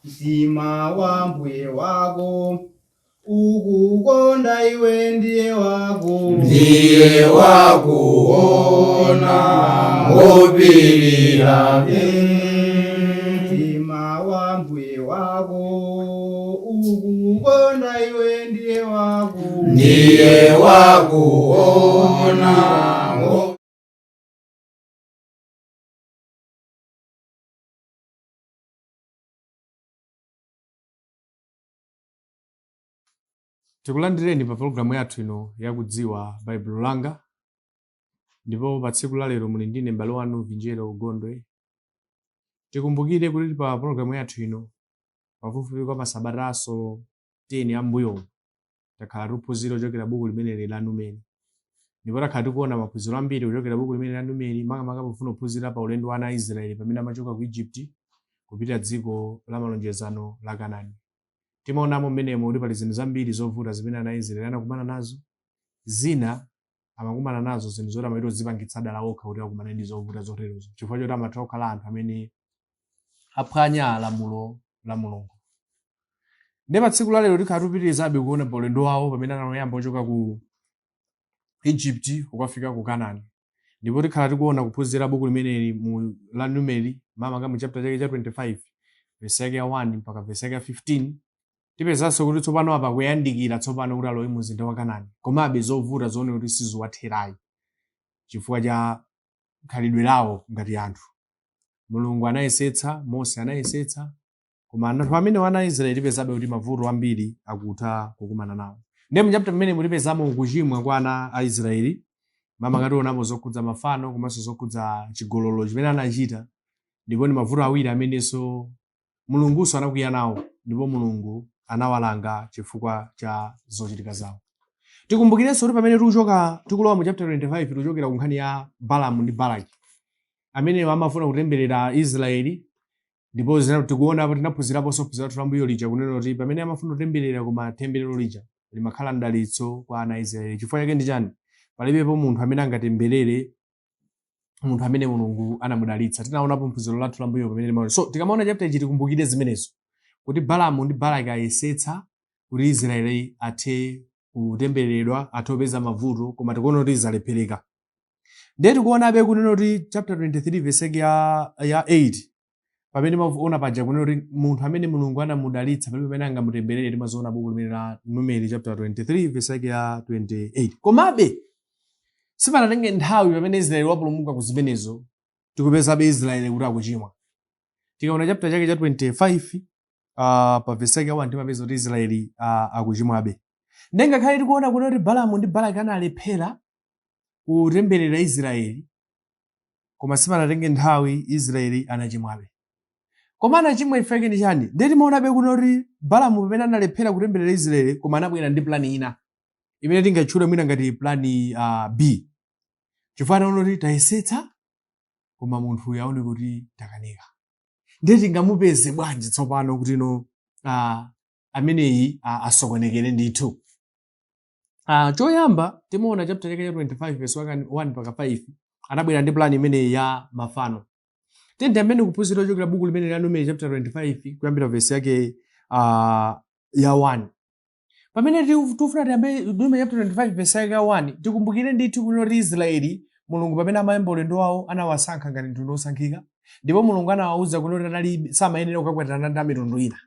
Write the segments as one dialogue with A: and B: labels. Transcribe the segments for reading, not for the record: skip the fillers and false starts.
A: Mtima wa mbuye wako ukukonda iwe ndiye wako
B: Ndiye wakuona ngopirira.
A: Mtima wa mbuye wako ukukonda iwe ndiye wako
B: Ndiye wakuona.
C: Tikulandireni pa pologalamu yathu ino yakudziwa Baibulo Langa, ndipo pa tsiku la lero muli ndine m'bale wanu Vinjero Gondwe. Tikumbukire kuti pa pologalamu yathu ino pafupifupi kwa masabataso 10 ambuyo takhala tikuphunzira kuchokera buku limeneli la Numeri, ndipo takhala tikuona maphunziro ambiri kuchokera buku limene la Numeri, makamaka pofuna kuphunzira pa ulendo wa ana a Israeli pamene amachoka ku Egypt kupita dziko la malonjezano la Kanani. Timaonamo mmenemo kuti pali zinthu zambiri zovuta zimene ana a Israeli anakumana nazo. Zina amakumana nazo zinthu zoti amachita kuzipangitsa dala okha kuti akumane ndi zovuta zoterozo, chifukwa choti amatha kukhala anthu amene aphwanya lamulo la Mulungu. Ndiye pa tsiku la lero tikhala tikupitirizabe kuona pa ulendo wawo pamene anayamba kuchoka ku Egypt kukafika ku Kanani, ndipo tikhala tikuona kuphunzira buku limeneli mu la Numeri, makamaka mu chapter chake cha 25 verse yake ya 1 mpaka verse yake ya 15. Tipezanso kuti tsopano apa kuyandikira tsopano kuti alowe mzinda wa Kanani, komabe zovuta zooneka kuti siziwatherayi chifukwa cha khalidwe lawo ngati anthu. Mulungu anayesetsa, Mose anayesetsa, koma anthu amene ana a Israeli tipezabe kuti mavuto ambiri akutha kukumana nawo. Ndiye mu chapter mmene mutipezamo kuchimwa kwa ana a Israeli, makamaka tionapo zokhudza mafano komanso zokhudza chigololo chimene anachita, ndipo ndi mavuto awiri amenenso Mulungunso anakwiya nawo, ndipo Mulungu anawalanga chifukwa cha zochitika zawo. Tikumbukirenso kuti pamene tikuchoka tikulowa mu chapter 25, tikuchokera ku nkhani ya Balamu ndi Balaki amene amafuna kutemberera Israeli. Ndipo tikuona tinaphunziraponso phunziro lathu lambuyo lija kunena kuti pamene amafuna kutemberera, koma temberero lija limakhala mdalitso kwa ana a Israeli. Chifukwa chake ndi chani? Palibepo munthu amene angatemberere munthu amene Mulungu anamudalitsa. Tinaonapo mphunziro lathu lambuyo pamene limaona. So tikamaona chapter ichi tikumbukire zimenezo, kuti Balamu ndi Balaki ayesetsa kuti Israeli athe kutembereredwa, athe kupeza mavuto, koma tikuona kuti zalephereka. Ndiye tikuonabe kunena kuti chapter 23 verse yake ya 8, pamene maona paja kunena kuti munthu amene Mulungu anamudalitsa palibe pamene angamutemberere. Timaziona buku limene la Numeri chapter 23 verse yake ya 28. Komabe sipanatenge nthawi pamene Israeli wapulumuka ku zimenezo, tikupezabe Israeli kuti akuchimwa. Tikaona chapter chake cha 25 pa verse yake ya 1, timapeza kuti Israeli akuchimwabe. Ndiye ngakhale tikuona kunena kuti Balamu ndi Balaki analephera kutemberera Israeli, koma sipanatenge nthawi Israeli anachimwabe. Koma anachimwa chifukwa chake ndi chani? Ndiye timaonabe kunena kuti Balamu pamene analephera kutemberera Israeli, koma anabwera ndi plan ina imene tingatchule mwina ngati plan B, chifukwa anaona kuti tayesetsa koma munthu uyu aone kuti takanika, ndiye tingamupeze bwanji tsopano kuti no ameneyi asokonekere ndithu. Choyamba timaona chapter chake cha 25 verse 1 mpaka 5, anabwera ndi plan imeneyi ya mafano. Tiyende amene kuphunzira kuchokera buku limene la Numeri chapter 25 kuyambira verse yake ya 1. Pamene tikufuna tiyambe Numeri chapter 25 verse yake ya 1, tikumbukire ndithu kunena kuti Israeli Mulungu pamene amayamba ulendo wawo anawasankha ngati mtundu wosankhika, ndipo Mulungu anawawuza kunena kuti anali samayenera kukakwatirana ndi amitundu ina.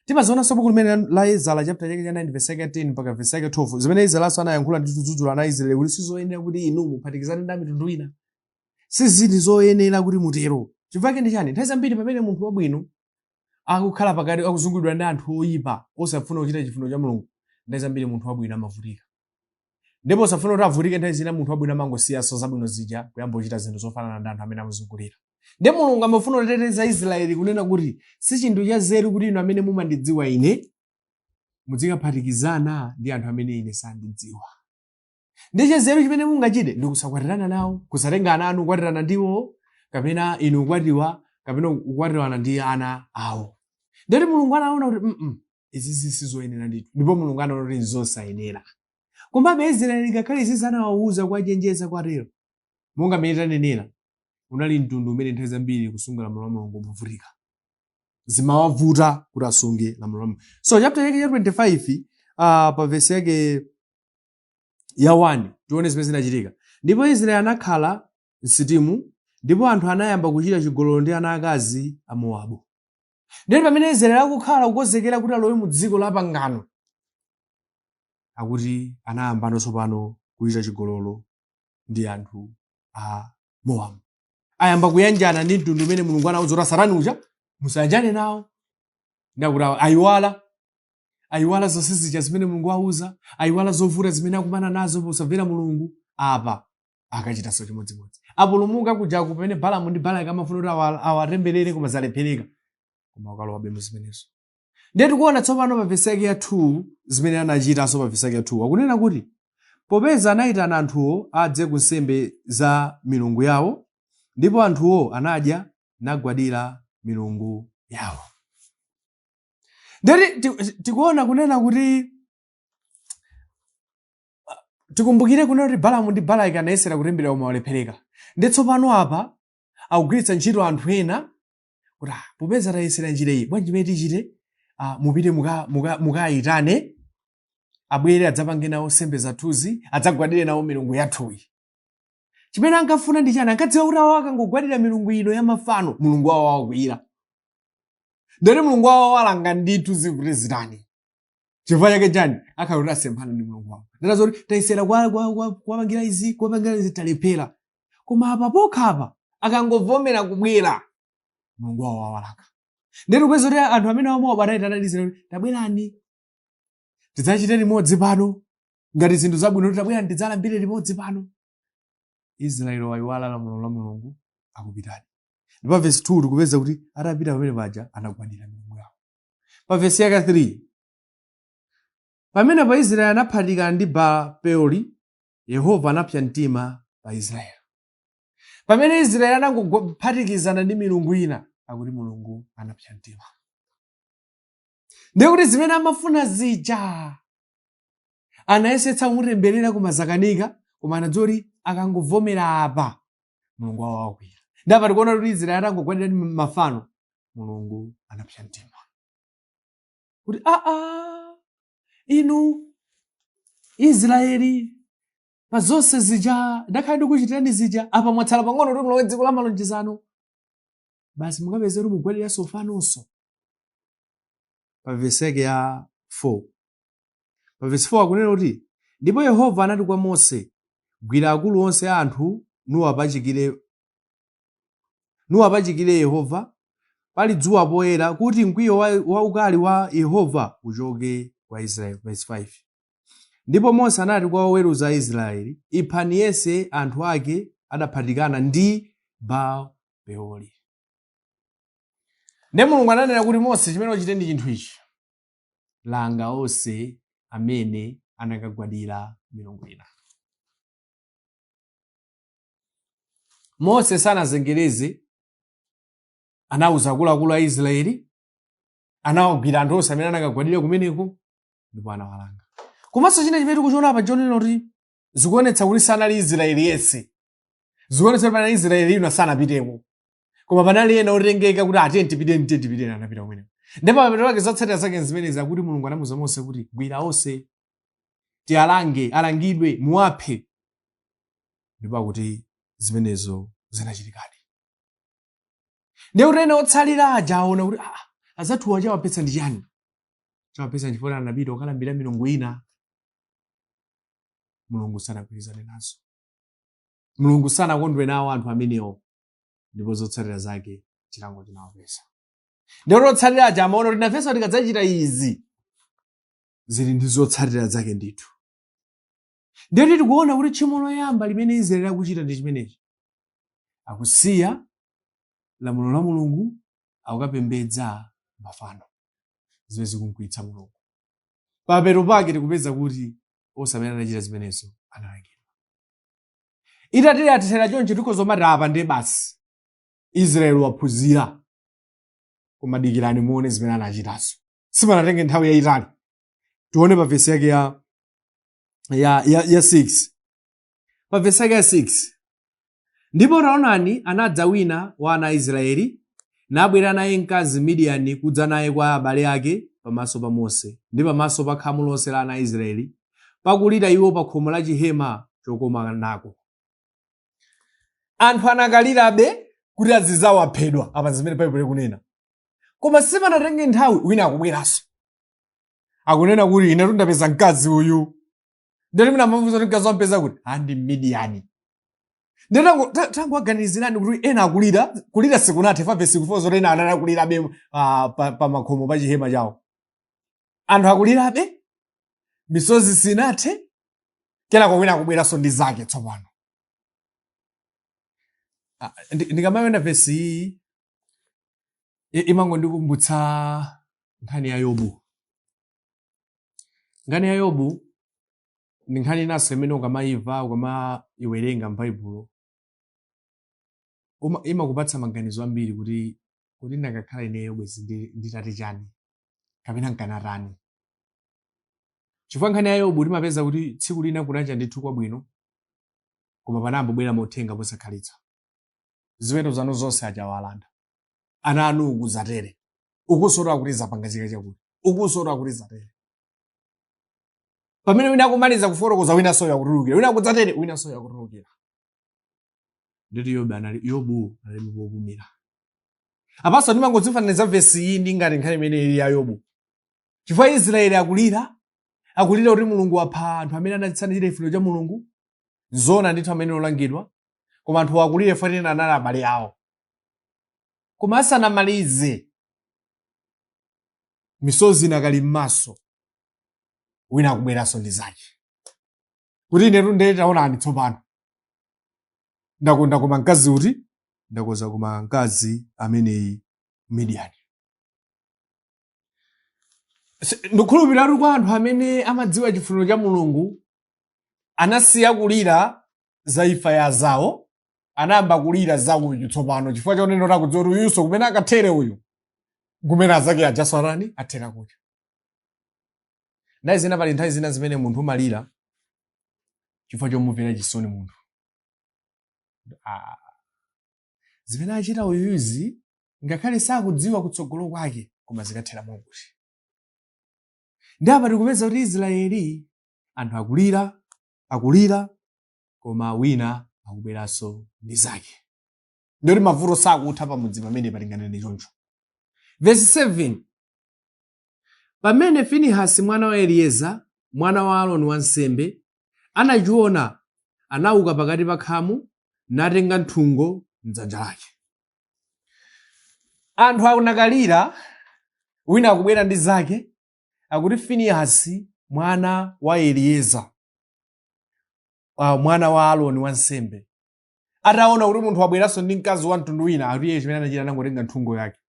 C: Timazionanso buku limene la Ezara chapter chake cha 9 verse yake 10 mpaka verse yake 12, zimene Ezaraso anayankhula ndithu kudzudzula ana a Israeli kuti sizoyenera kuti inu muphatikizane ndi amitundu ina, sizili zoyenera kuti mutero. Chifukwa chake ndi chani? Nthawi zambiri pamene munthu wabwino akukhala pakati, akuzungulidwa ndi anthu oyipa osafuna kuchita chifuniro cha Mulungu, nthawi zambiri munthu wabwino amavutika. Ndipo osafuna kuti avutike, nthawi zina munthu wabwino amangosiyanso zabwino zija kuyamba kuchita zinthu zofanana ndi anthu amene amuzungulira. Ndiye Mulungu amafuna kuteteza Israeli kunena kuti si chinthu cha nzeru kuti inu amene mumandidziwa ine muzikaphatikizana ndi anthu amene ine sandidziwa. Ndiye chanzeru chimene mungachite ndi kusakwatirana nawo, kusatenga ana anu kukwatirana ndiwo, kapena inu kukwatiwa kapena kukwatirana ndi ana awo. Ndiye Mulungu anaona kuti izi sizoyenera ndithu, ndipo Mulungu anaona kuti nzosayenera. Komabe Israeli ngakhale izizi anawawuza kuwachenjeza kwatero, monga mmene tanenera, unali mtundu umene nthawi zambiri kusunga lamulo la Mulungu umavutika. Zimawavuta kuti asunge lamulo la Mulungu. So chapter yake ya 25, pa vesi yake ya 1, tione zimene zinachitika. Ndipo Israeli anakhala msitimu, ndipo anthu anayamba kuchita chigololo ndi ana akazi a Mowabu. Ndipo pamene Israeli akukhala kukonzekera kuti alowe mu dziko la pangano, akuti anayambano tsopano kuchita chigololo ndi anthu a Mowabu. Ayamba kuyanjana ndi mtundu umene Mulungu anawuza kuti asatani uja, musayanjane nawo. Ndakuti ayiwala zonse zija zimene Mulungu auza, ayiwala zovuta zimene akumana nazo posamvera Mulungu. Apa akachitanso chimodzimodzi. Apulumuka kujaku pamene Balamu ndi Balaki amafuna kuti awatemberere, koma zalephereka, koma akalowabe mu zimenezo. Ndiye tikuona tsopano pa vesi yake ya 2 zimene anachitanso. Pa vesi yake ya 2 akunena kuti, popeza anayitana anthuwo adze ku nsembe za milungu yawo, ndipo anthuwo anadya nagwadira milungu yawo. Ndiye tikuona kunena kuti, tikumbukire kunena kuti Balamu ndi Balaki anayesera kutemberera koma walephereka. Ndiye tsopano apa akugwiritsa ntchito anthu ena kuti, popeza tayesera njira iyi, bwanji imene tichite, mupite mukayitane abwere adzapange nawo nsembe zathuzi, adzagwadire nawo milungu yathuyi. Chimene ankafuna ndi chani? Ankadziwa kuti awo akangogwadira milungu ino ya mafano, Mulungu wawo wakwiyira, ndati Mulungu wawo walanga ndithu, zikuti zitani. Chifukwa chake chani? Akhala kuti asemphana ndi Mulungu wawo. Ndatazo kuti tayesera kuwapangira izi, kuwapangira izi, talephera, koma apa pokha apa akangovomera kubwera, Mulungu wawo wawalanga. Ndeti kupeza kuti anthu amene amowabu anayitana Israeli kuti tabwerani tidzachite limodzi pano ngati zinthu zabwino, kuti tabwerani tidzalambire limodzi pano. Israeli wayiwala lamulo la Mulungu, akupitani. Ndipo verse 2 tikupeza kuti atapita pamene paja anagwadira milungu yawo. Pa vesi yake 3, pamenepo Israeli anaphatikana ndi Baal Peori, Yehova anapsa mtima pa Israeli. Pamene Israeli anangophatikizana ndi milungu ina, akuti Mulungu anapsa mtima. Ndiye kuti zimene amafuna zija anayesetsa kumutemberera koma zakanika, koma anadziwa kuti akangovomera apa Mulungu wawo wakwiyira. Ndapa tikuona kuti Israeli atangogwadira ndi mafano, Mulungu anapsa mtima kuti aa, inu Israeli, pa zonse zija ndakhala ndikuchitirani zija, apa mwatsala pang'ono kuti mulowe dziko la malonjezano, basi mukapeze kuti mugwadiranso fanonso. Pa vesi yake ya 4, pa vesi 4 akunena kuti, ndipo Yehova anati kwa Mose, gwira akulu onse a anthu nuwapachikire Yehova pali dzuwa poyera, kuti mkwiyo wa ukali wa Yehova uchoke kwa Israeli. Verse 5, ndipo Mose anati kwa oweruza a Israeli, iphani yense anthu ake adaphatikana ndi Baal Peori. Ndiye Mulungu ananena kuti, Mose, chimene uchite ndi chinthu ichi, langa onse amene anakagwadira milungu ina. Mose sanazengereze, anawuza akuluakulu a Israeli, anawagwira anthu onse amene anakagwadira kumeneko ndipo anawalanga. Komanso china chimene tikuchiona apa chonena kuti zikuonetsa kuti sanali Israeli yense, zikuonetsa kuti panali Israeli ina sanapiteko, koma panali ena otengeka kuti atiye tipiteni, tiye tipiteni, anapita kumeneko. Ndipo pamapeto pake zotsatira zake zimenezi, akuti Mulungu anamuuza Mose kuti gwira onse tialange, alangidwe, muwaphe. Ndipo akuti zimenezo zinachitikadi. Ndiye kuti ena otsalira aja aona kuti azathuwa chawaphetsa ndi chani? Chawaphetsa nchifukwa anapita kukalambira milungu ina. Mulungu sanagwirizane nazo, Mulungu sanakondwe nawo anthu amenewo, ndipo zotsatira zake chilango chinawapeza. Ndiye kuti otsalira aja amaona kuti nafenso tikadzachita izi zili ndi zotsatira zake ndithu. Ndiye kuti tikuona kuti tchimo loyamba limene Israeli akuchita ndi chimenechi, akusiya lamulo la Mulungu, akukapembedza mafano, zimene zikumkwiyitsa Mulungu. Papeto pake tikupeza kuti onse amene anachita zimenezo analangidwa. Itatera athera choncho, tikhoza kumati apa ndiye basi Israeli waphunzira, koma dikirani muone zimene anachitazo. Sipanatenge nthawi yayitali. Tione pa vesi yake ya 6. Pa vesi yake ya 6, ndipo taonani, anadza wina wa ana a Israeli Nabwera naye mkazi Midiyani kudza naye kwa abale ake pamaso pa Mose ndi pamaso pa khamu lonse la ana a Israeli, pakulira iwo pa khomo la chihema chokomanako. Anthu anakalirabe kuti azizawo aphedwa, apa zimene Baibulo likunena. Koma sipanatenge nthawi, wina akubweranso akunena kuti ine ndapeza mkazi uyu. Ndati mwina amafunsa kuti mkazi wampeza kuti andi Midiyani. Ndiye tangowaganizirani kuti ena akulira, kulira sikunathe, fa vesi kufotokoza kuti ena anali akulirabe pa makhomo pa chihema chawo. Anthu akulirabe, misozi sinathe, kenako wina akubweranso ndi zake tsopano. Ndikamaona vesi iyi imangondikumbutsa nkhani ya Yobu. Nkhani ya Yobu ndi nkhani inanso imene ukamayimva, ukamayiwerenga m'Baibulo, imakupatsa maganizo ambiri kuti ndakakhala ineyo bwezi nditati chani kapena nkanatani. Chifukwa nkhani ya Yobu timapeza kuti tsiku lina kunacha ndithu kwabwino, koma panambobwera mauthenga posakhalitsa. Ziweto zanu zonse achawalanda, ana anu ukuzatere, ukusowa kuti zapanga chika chakuti, ukusowa kuti zatere. Pamene wina akumaliza kufotokoza, wina soya kutulukira, wina akudzatere, wina soya kutulukira. Nditi Yobu anali popumira. Apanso ndimangodzifananiza vesi iyi ndi ngati nkhani imene ili ya Yobu, chifukwa Israeli akulira, akulira kuti Mulungu wapha anthu amene anatsanira chifuniro cha Mulungu. Zona ndithu amene olangidwa, koma anthu akulira chifukwa ena anali abale awo. Koma asanamalize, misozi inakali m'maso, wina akubweranso ndi zake kuti inetu ndiye taonani tsopano ndakonda koma mkazi uti, ndakonza koma mkazi ameneyi Midiyani. Ndikukhulupirira kwa anthu amene amadziwa chifuniro cha Mulungu, anasiya kulira za imfa ya zawo, anayamba kulira za uyu tsopano, chifukwa chonena kuti akudziwa kuti uyunso kumene akathere uyu, kumene azake ajaso atani athera kucha. Nthawi zina pali nthawi zina zimene munthu umalira chifukwa chomumvera chisoni munthu. Zimene achita uyuzi ngakhale sakudziwa kutsogolo kwake, koma zikathera mwakuti. Ndi apa tikupeza kuti Israeli anthu akulira, akulira, koma wina akubweranso ndi zake. Ndiyoti mavuto sakutha pamudzi pamene palinganene choncho. Verse 7, pamene Finihasi mwana wa Elieza mwana wa Aaroni wansembe anachiona, anauka pakati pa khamu natenga nthungo mdzanja lake. Anthu anakalira, wina akubwera ndi zake, akuti Finihasi mwana wa Elieza, mwana wa Aaroni wansembe, ataona kuti munthu wabweranso ndi mkazi wa mtundu wina, akuti iye chimene anachita anangotenga nthungo yake,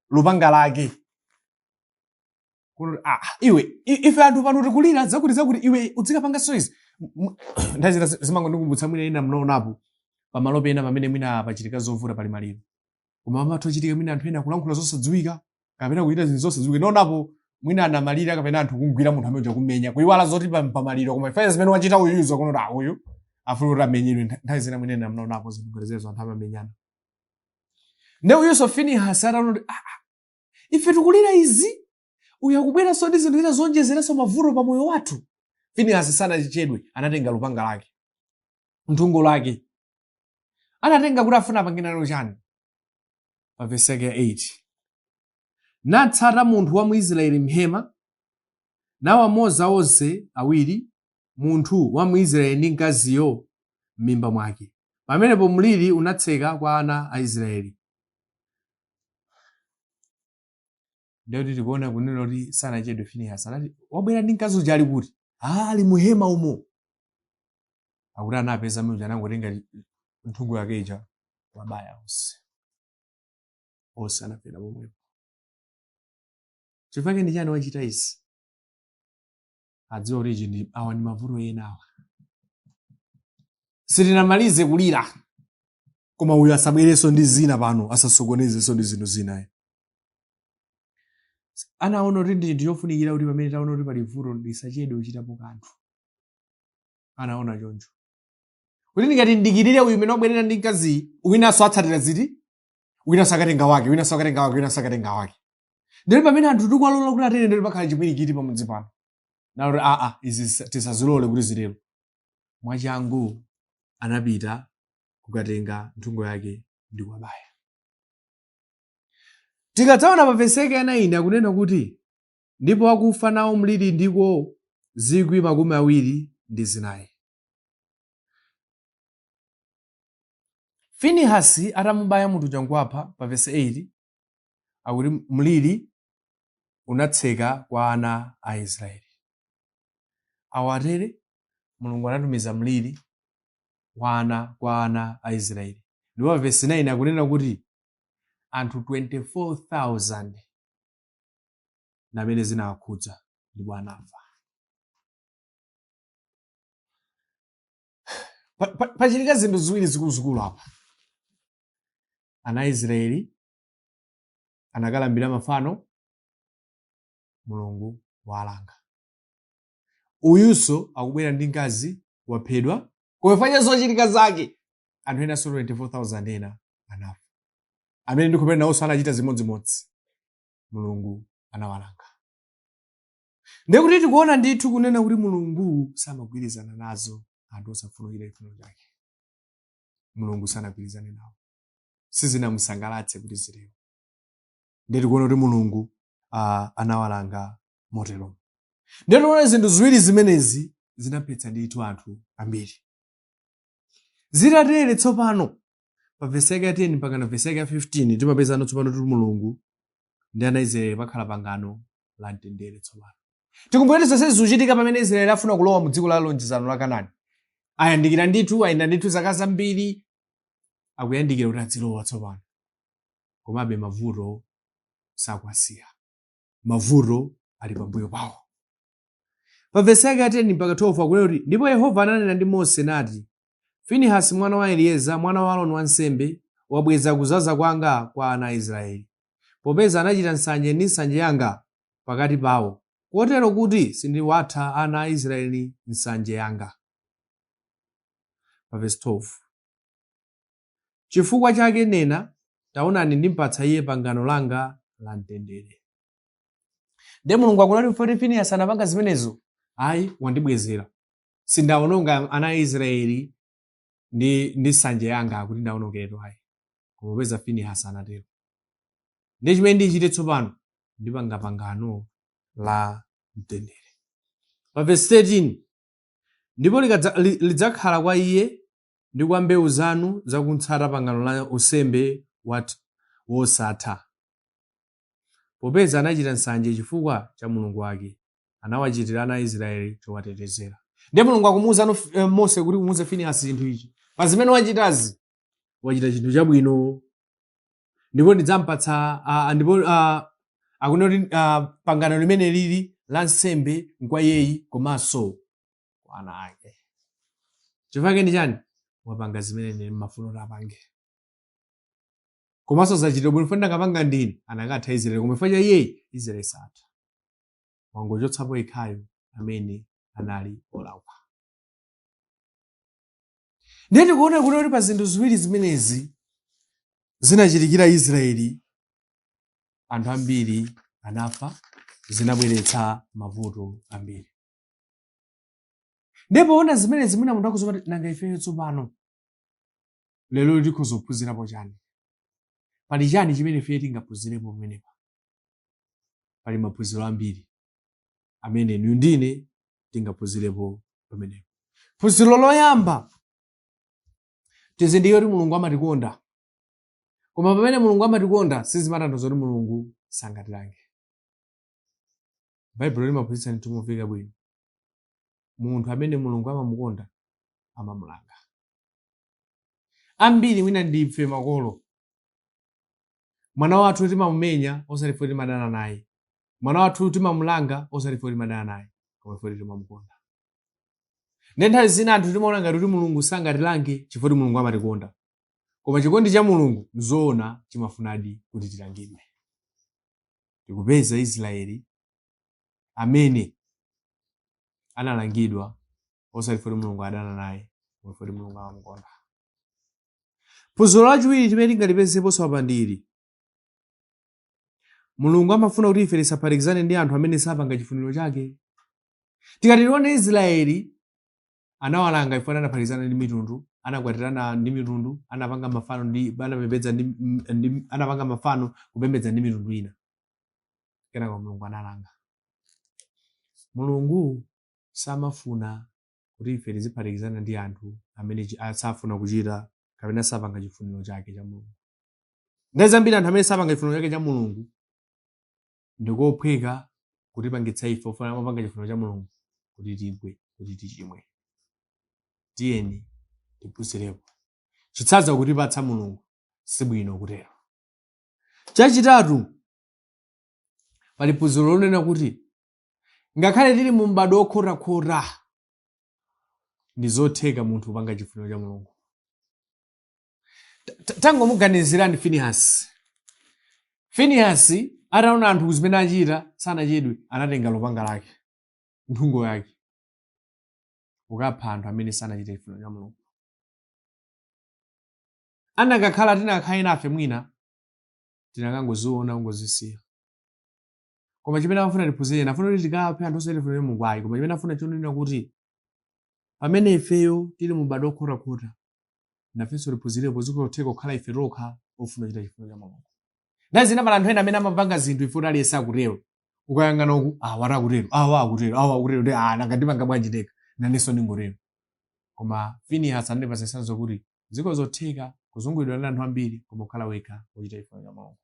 C: lupanga lake, kuti iwe, ife anthu pano tikulira zakuti zakuti, iwe udzikapanganso izi. Nthawi zina zimangondikumbutsa mwina ina mnaonapo pamalo pena pamene mwina pachitika zovuta, pali maliro, koma pamatha kuchitika mwina anthu ena akulankhula zosadziwika kapena kuchita zinthu zosadziwika. Naonapo mwina anamalira kapena anthu kugwira munthu amene uja kumenya, kuyiwala zoti pamaliro, koma ife zimene wachita uyuzo kuno kuti uyu afuna kuti amenyedwe. Nthawi zina mwina ena mnaonapo zinthu ngati zimenezo, anthu amamenyana. Nde uyunso Finihasi ataona kuti ife tikulira izi, uyu akubweranso ndi zinthu zina zonjezeranso mavuto pa moyo wathu. Finihasi sanachedwe, anatenga lupanga lake, nthungo lake anatenga kuti afuna apange nalo chani. Pa vesi yake ya 8, natsata munthu wa Muisraeli mhema, nawamoza onse awiri, munthu wa Muisraeli ndi mkaziyo m'mimba mwake. Pamenepo mliri unatseka kwa ana a Israeli. Ndiyoti tikuona kunena kuti sanachedwe Finehasi anati wabwera ndi mkazi uja ali kuti? Ali muhema umo. Akuti anapeza amene uja, anangotenga nthungo yake ija wabaya onse, onse anafera pomwepo. Chifukwa ndi chani wachita izi? Adziwa kuti ichi ndi awa ndi mavuto ena awa. Sitinamalize kulira, koma uyu asabwerenso ndi zina pano, asasokonezenso ndi zinthu zina. Anaona kuti ndi chinthu chofunikira kuti pamene taona kuti pali vuto lisachedwe kuchitapo kanthu. Anaona choncho kuti ndingati ndikirire uyu umene wabwerera ndi mkazi, winanso atsatira ziti, Wina sakatenga wake, wina sakatenga wake, wina sakatenga wake. Ndili pamene anthu tikuwalola kuti atere, ndili pakhala chipwirikiti pamudzi pano. Nalo aa, izi tisazilole kuti zitero. Mwachangu anapita kukatenga nthungo yake ndi kuwabaya. Tikadzaona pa vesi yake ya 9 akunena kuti ndipo akufa nawo mliri ndiko 24,000. Finihasi atamubaya munthu uja nkuwapha, pa vesi 8 akuti mliri unatseka kwa ana a Israeli. Awatere Mulungu anatumiza mliri kwa ana a Israeli. Ndipo pa vesi 9 akunena kuti anthu 24,000 namene zinawakhudza ndipo anafa. Pachitika zinthu ziwiri zikuluzikulu apa. Ana a Israeli anakalambira mafano, Mulungu walanga. Uyunso akubwera ndi mkazi waphedwa, koma chifukwa cha zochitika zake anthu enanso 24,000 ena anafa, amene ndikhulupirira nawonso anachita zimodzimodzi. Mulungu anawalanga. Ndiye kuti tikuona ndithu kunena kuti Mulungu samagwirizana nazo anthu osafuna kuchita chifuniro chake. Mulungu sanagwirizane nawo, sizinamusangalatse kuti zitero. Ndiye tikuona kuti Mulungu anawalanga motero. Ndiye tikuona zinthu ziwiri zimenezi zinaphetsa ndithu anthu ambiri. Zitatere tsopano pa vesi yake ya 10 mpaka na vesi yake ya 15 timapezano tsopano kuti Mulungu ndi ana a Israeli pakhala pangano la mtendere tsopano. Tikumbukire zonse zikuchitika pamene Israeli afuna kulowa mu dziko la lonjezano la Kanaani. Ayandikira ndithu, ayenda ndithu zaka zambiri, akuyandikira kuti adzilowa tsopano. Komabe mavuto sakuwasiya. Mavuto ali pambuyo pawo. Pa vesi yake ya 10 mpaka 12 akunena kuti ndipo Yehova ananena ndi Mose nati, Finihasi mwana wa Elieza, mwana wa Aroni wansembe, wabweza kuzaza kwanga kwa ana a Israeli, popeza anachita nsanje ndi nsanje yanga pakati pawo, kotero kuti sindiwatha ana a Israeli nsanje yanga. Pa vesi 12, chifukwa chake nena, taonani ndimpatsa iye pangano langa la mtendere. Ndiye Mulungu akunati poti Finihasi anapanga zimenezo, ayi, wandibwezera. Sindawononga ana a Israeli ndi nsanje yanga kuti ndawonongeretu ayi. Koma popeza Finihasi anatero, ndiye chimene ndichite tsopano, ndipanga pangano la mtendere. Pa vesi 13, ndipo lidzakhala kwa iye ndi kwa mbewu zanu zakumtsata pangano la unsembe wosatha, popeza anachita nsanje chifukwa cha Mulungu wake, anawachitira ana a Israeli chowatetezera. Ndiye Mulungu akumuwuza Mose kuti umuwuze Finehasi chinthu ichi, pa zimene wachitazi wachita chinthu chabwino, ndipo ndidzampatsa ndipo akunena kuti pangano limene lili la nsembe nkwa iyeyi komanso kwa ana ake. Chifukwa chake ndi chani? Wapanga zimene ine ndimafuna kuti apange, komanso zachitidwa bwino. Chifukwa ndikapanga ndine anakatha Israeli, koma chifukwa cha iyeyi Israeli satha. Wangochotsapo yekhayo amene anali olakwa. Ndiye tikuona kuti pa zinthu ziwiri zimenezi zinachitikira Israeli, anthu ambiri anafa, zinabweretsa mavuto ambiri. Ndipo poona zimenezi mwina munthu akhoza kuti nanga ifeyo tsopano lero tikhoza kuphunzirapo chani? Pali chani chimene ifeyo tingaphunzirepo pamenepa? Pali maphunziro ambiri amene inu ndine tingaphunzirepo pamenepa. Phunziro loyamba, tizindikire kuti Mulungu amatikonda, koma pamene Mulungu amatikonda sizimatanthauza kuti Mulungu sangatilange. Baibulo limaphunzitsa ndithu momveka bwino, munthu amene Mulungu amamukonda amamulanga. Ambiri mwina ndife makolo, mwana wathu timamumenya osati ife timadana naye, mwana wathu timamulanga osati ife timadana naye, koma ife timamukonda. Ndiye nthawi zina anthu timaona ngati kuti Mulungu sangatilange chifukwa kuti Mulungu amatikonda, koma chikondi cha Mulungu nzoona chimafunadi kuti tilangidwe. Tikupeza Israeli amene analangidwa osati kuti Mulungu adana naye, koma kuti Mulungu amamukonda. Phunziro lachiwiri chimene tingalipezeponso apa ndili: Mulungu amafuna kuti ife tisaphatikizane ndi anthu amene sapanga chifuniro chake. Tikati tione, Israeli anawalanga ifo anaphatikizana ndi mitundu, anakwatirana ndi mitundu, anapanga mafano ndi anapembedza ndi anapanga mafano kupembedza ndi mitundu ina. Kenaka Mulungu analanga. Mulungu samafuna kuti ife tiziphatikizana ndi anthu amene safuna kuchita kapena sapanga chifuniro chake cha Mulungu. Nthawi zambiri anthu amene sapanga chifuniro chake cha Mulungu ndikophweka kutipangitsa ife ofuna mapanga chifuniro cha Mulungu kuti tigwe, kuti tichimwe. Tiyeni tiphunzirepo chitsanzo kutipatsa Mulungu, sibwino kutero. Chachitatu, pali phunziro lonena kuti ngakhale tili mu m'bado wokhotakhota, ndi zotheka munthu kupanga chifuniro cha Mulungu. Tangomuganizirani Finehasi. Finehasi ataona anthu zimene achita, sanachedwe anatenga lupanga lake, nthungo yake, kukapha anthu amene sanachite chifuniro cha Mulungu. Anakakhala tinakhala nafe, mwina tinakangoziona, kungozisiya. Koma chimene amafuna tiphunzire, afuna kuti tikaphe anthu osachita chifuniro cha Mulungu? Ayi. Koma chimene afuna chonena kuti pamene ifeyo tili mu m'bado wokhotakhota, nafenso tiphunzirepo zikutheka kukhala ife tokha ofuna kuchita chifuniro cha Mulungu. Nthawi zina pali anthu ena amene amapanga zinthu ife kuti aliyense akutero. Ukayang'ana uku, awa akutero, awa akutero, awa akutero, ndi ah, nanga ndipanga bwanji ndekha? Nanenso ndingotero. Koma Finehasi anatipatsa chitsanzo kuti ziko zotheka kuzungulidwa ndi anthu ambiri koma kukhala wekha wochita chifuniro cha Mulungu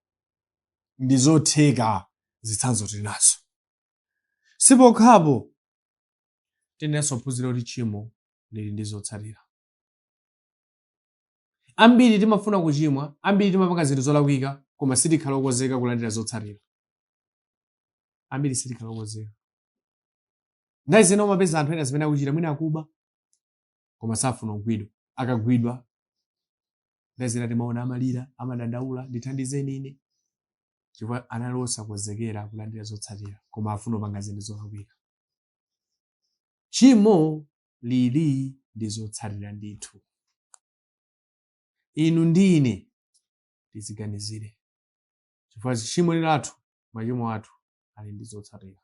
C: ndi zotheka. Zitsanzo tili nazo. Sipokhapo, tiyenera kuphunzira kuti tchimo lili ndi zotsatira. Ambiri timafuna kuchimwa, ambiri timapanga zinthu zolakwika, koma sitikhala okonzeka kulandira zotsatira. Ambiri sitikhala okonzeka. Nthawi zina umapeza anthu ena zimene akuchita, mwina akuba, koma safuna kugwidwa. Akagwidwa, nthawi zina timaona amalira, amadandaula, "Ndithandizeni ine," chifukwa anali osakonzekera kulandira zotsatira, koma afuna kupanga zinthu zolakwika. Tchimo lili ndi zotsatira ndithu. Inu ndi ine tiziganizire, chifukwa tchimo lathu, machimo athu ali ndi zotsatira.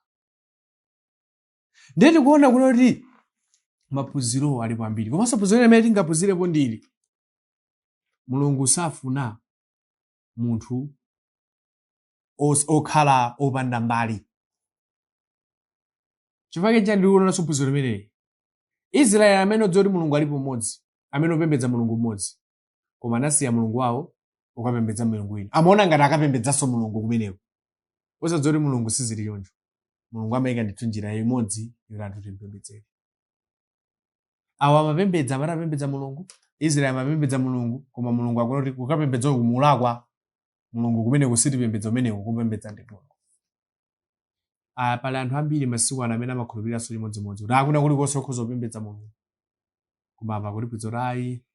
C: Ndiye tikuona kuti maphunziro alipo ambiri, komanso phunziro limene tingaphunzirepo ndili: Mulungu safuna munthu okhala opanda mbali. Chifukwa chani ndikuonanso phunziro limeneli? Israeli amene odziwa kuti Mulungu alipo mmodzi, amene opembedza Mulungu mmodzi, koma anasiya Mulungu wawo ukapembedza milungu ina. Amaona ngati akapembedzanso Mulungu kumeneko, osadziwa kuti Mulungu sizili choncho. Mulungu amayika ndithu njira imodzi yoti anthu timpembedzere. Awa amapembedza, amati amapembedza Mulungu, Israeli amapembedza Mulungu, koma Mulungu akuona kuti kukapembedza kumulakwa Mulungu kumeneko, sitipembedza kumeneko, kupembedza ndi Mulungu. Ah, pali anthu ambiri masiku ano amene amakhulupiriranso chimodzimodzi kuti akuna kulikonse okhoza kupembedza Mulungu, koma apa kutipwitsa kuti ayi,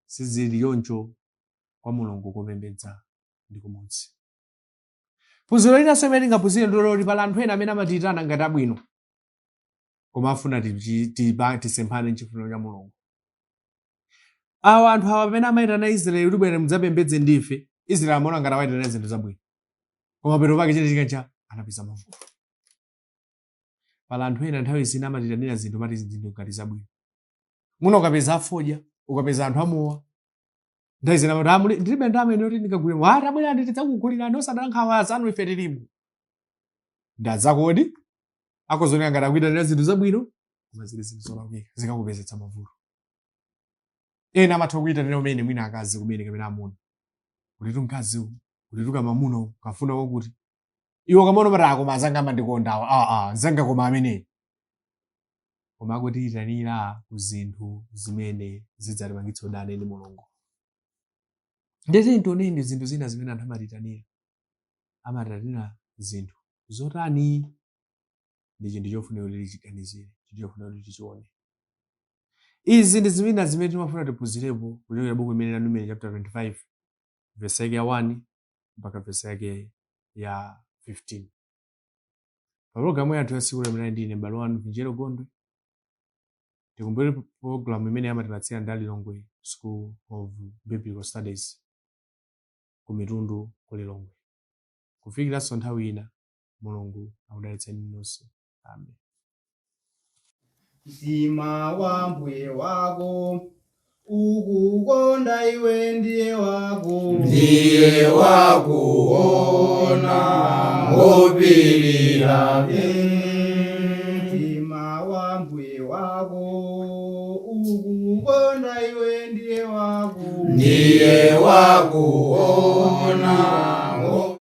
C: sizili choncho. Kwa Mulungu kupembedza ndi kumodzi. Phunziro linanso imene tingaphunzire ndiloti pali anthu ena amene amatiyitana ngati abwino, koma afuna tisemphane mchifuniro cha Mulungu. Awa anthu awa pamene amayitana Israeli kuti, "Bwera mudzapembedze ndife," Israeli amaona ngati awayitana zinthu zabwino, koma pero pake chinachitika cha anapeza mavuto. Pali anthu ena nthawi zina amatiyitanira zinthu, mati zinthu ngati zabwino. Muno ukapeza afodya, ukapeza anthu amowa, nthawi zina amati, "Ah, ndilibe ndalama ine yoti ndingagule mowa." "Ah, tabwerani, tidzakugulirani, osadala nkhawa zanu, ife tilipo." Ndadzakodi akozoneka ngati akuyitanira zinthu zabwino, koma zili zinthu zolakwika, zikakupezetsa mavuto. Ena amatha kuyitanira umene mwina akazi kumene kapena amuna, kuti mkazi uku, kuti tukamamuna uku, kafuna wakuti iwo kamaona mati, "Akoma azanga amandikonda awa, ah, ah, zanga koma ameneyi," koma akutiyitanira ku zinthu zimene zidzatipangitsa udane ndi Mulungu. Ndeti ntioneni zinthu zina zimene anthu amatiyitanira. Amatiyitanira zinthu zotani? Ndi chinthu chofunika kuti tichiganizire, chinthu chofunika kuti tichione. Izi ndi zimene zimene timafuna tiphunzirepo kuchokera buku limene la Numeri chapter 25, verse yake ya 1 mpaka verse yake ya 15. Pa pologalamu yathu ya tsiku limene ndine m'bale wanu Vinjero Gondwe. Tikumbukire, pologalamu imene amatipatsira ndi Lilongwe School of Biblical Studies ku Mitundu ku Lilongwe. Kufikiranso nthawi ina, Mulungu akudalitseni nonse. Amen.
A: Mtima wa mbuye wako ukukonda iwe ndiye wako.
B: Ndiye wakuona ngopirira.
A: Mtima wa mbuye wako ukukonda iwe ndiye wako.
B: Ndiye wakuona.